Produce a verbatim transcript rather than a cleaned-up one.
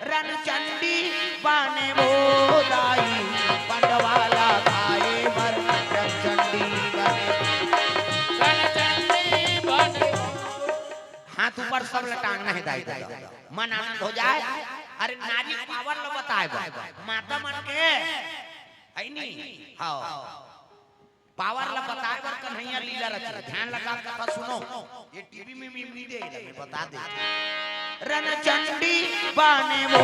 रणचंडी बने वो दाई, पंडवाला खाए बर रणचंडी बने। रणचंडी बने वो। हाथ ऊपर, सब ल टांगना हे दाई, दाई। मन आनंद हो जाए। अरे नारी पावर ल बताए बर माता मन के, है नी? हाँ। पावर ल बताए बर कन्हैया लीला रचे। ध्यान लगा के कथा सुनो। ये टीवी में भी नहीं दे, मैं बता दे। रणचंडी बने वो